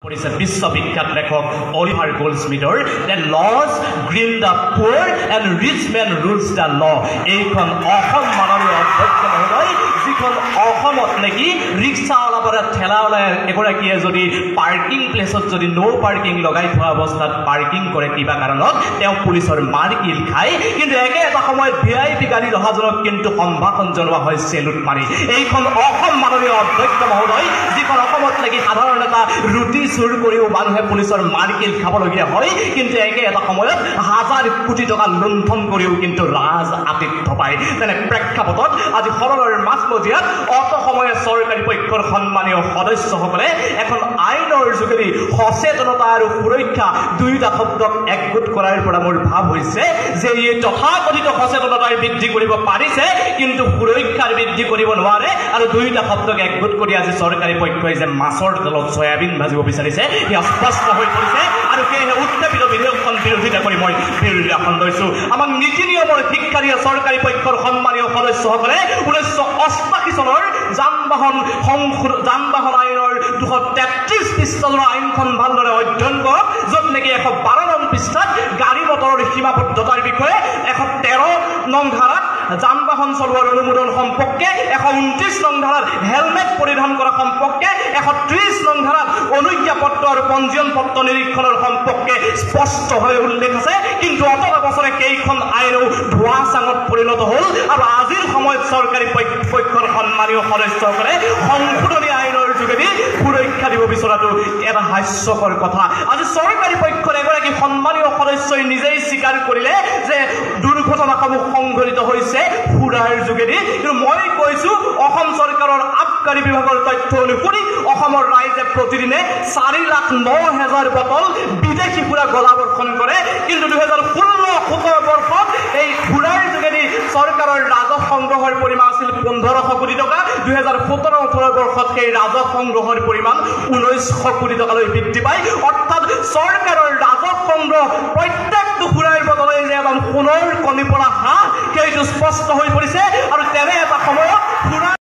পৰিছে বিশ্ববিখ্যাত লেখক Oliver গোল্ডস্মিথৰ "The laws grin the poor and rich men rules the law"। এইখন অসম, মাননীয় অধ্যক্ষ মহোদয়, যিখন অসমত নেকি ৰিক্সাৱালা পৰা ঠেলাৱালা এগৰাকীয়ে যদি পাৰ্কিং প্লেচত যদি ন' পাৰ্কিং লগাই থোৱা অৱস্থাত পাৰ্কিং কৰে কিবা কাৰণত, তেওঁ পুলিচৰ মাৰ কিল খায়। কিন্তু একে এটা সময়ত ভিআইপি গাড়ীত অহাজনক কিন্তু সম্ভাষণ জনোৱা হয় চেলুট মাৰি। এইখন অসম, মাননীয় অধ্যক্ষ মহোদয়, যিখন অসমত নেকি সাধাৰণ এটা ৰুটি চুৰ কৰিও মানুহে পুলিচৰ মাৰকিল খাবলগীয়া হয়, কিন্তু একে এটা সময়ত হাজাৰ কোটি টকা লুণ্ঠন কৰিও কিন্তু ৰাজ আতিথ্য পায়। তেনে প্ৰেক্ষাপটত আজি সদনৰ মাজমজিয়াত অত সময়ে চৰকাৰী পক্ষৰ সন্মানীয় সদস্যসকলে এখন আইনৰ যোগেদি সচেতনতা আৰু সুৰক্ষা দুয়োটা শব্দক একগোট কৰাৰ পৰা মোৰ ভাৱ হৈছে যে ই তথাকথিত সচেতনতাৰ বৃদ্ধি কৰিব পাৰিছে, কিন্তু সুৰক্ষাৰ বৃদ্ধি কৰিব নোৱাৰে। আৰু দুয়োটা শব্দক একগোট কৰি আজি চৰকাৰী পক্ষই যে মাছৰ তেলত চয়াবিন ভাজিব বিচাৰিছে, সেয়া স্পষ্ট হৈ পৰিছে। আৰু সেয়েহে উত্থাপিত বিধেয়কখন বিৰোধিতা কৰি মই বিৰোধী আসন লৈছো। আমাক নীতি নিয়মৰ শিক্ষা দিয়া চৰকাৰী পক্ষৰ সন্মানীয় সদস্যসকলে 1988 চনৰ যান বাহন আইনৰ 233 পৃষ্ঠাৰ আইনখন ভালদৰে অধ্যয়ন কৰক, য'ত নেকি 112 নং পৃষ্ঠাত গাড়ী মটৰৰ সীমাবদ্ধতাৰ বিষয়ে, 113 নং ধাৰাত যান বাহন চলোৱাৰ অনুমোদন সম্পৰ্কে, 129 নং ধাৰাত হেলমেট পৰিধান কৰা সম্পৰ্কে, 130 নং ধাৰাত অনুজ্ঞাপত্ৰ আৰু পঞ্জীয়ন পত্ৰ নিৰীক্ষণৰ সম্পৰ্কে স্পষ্টভাৱে উল্লেখ আছে। কিন্তু অত বছৰে কেইখন আইনেও ধোঁৱা চাঙত পৰিণত হ'ল আৰু আজিৰ সময়ত চৰকাৰী পক্ষৰ সন্মানীয় সদস্যসকলে সংশোধনী আইনৰ যোগেদি সুৰক্ষা দিব বিচৰাটো এটা হাস্যকৰ কথা। আজি চৰকাৰী পক্ষৰ এগৰাকী সন্মানীয় সদস্যই নিজেই স্বীকাৰ কৰিলে যে দুৰ্ঘটনাসমূহ সংঘটিত হৈছে সুৰাৰ যোগেদি। কিন্তু মই কৈছো, অসম চৰকাৰৰ আবকাৰী বিভাগৰ তথ্য অনুসৰি অসমৰ ৰাইজে প্ৰতিদিনে 4,09,000 বটল বিদেশী সুৰা গলাবৰ্ষণ কৰে। কিন্তু 2016-17 বৰ্ষত এই সুৰাৰ যোগেদি চৰকাৰৰ ৰাজহ সংগ্ৰহৰ পৰিমাণ আছিল 1500 কোটি টকা। 2017-18 বৰ্ষত সেই ৰাজহ সংগ্ৰহৰ পৰিমাণ 1900 কোটি টকালৈ বৃদ্ধি পায়। অৰ্থাৎ চৰকাৰৰ ৰাজহ সংগ্ৰহ প্ৰত্যেকটো সুৰাৰ বটলে যে এজন সোণৰ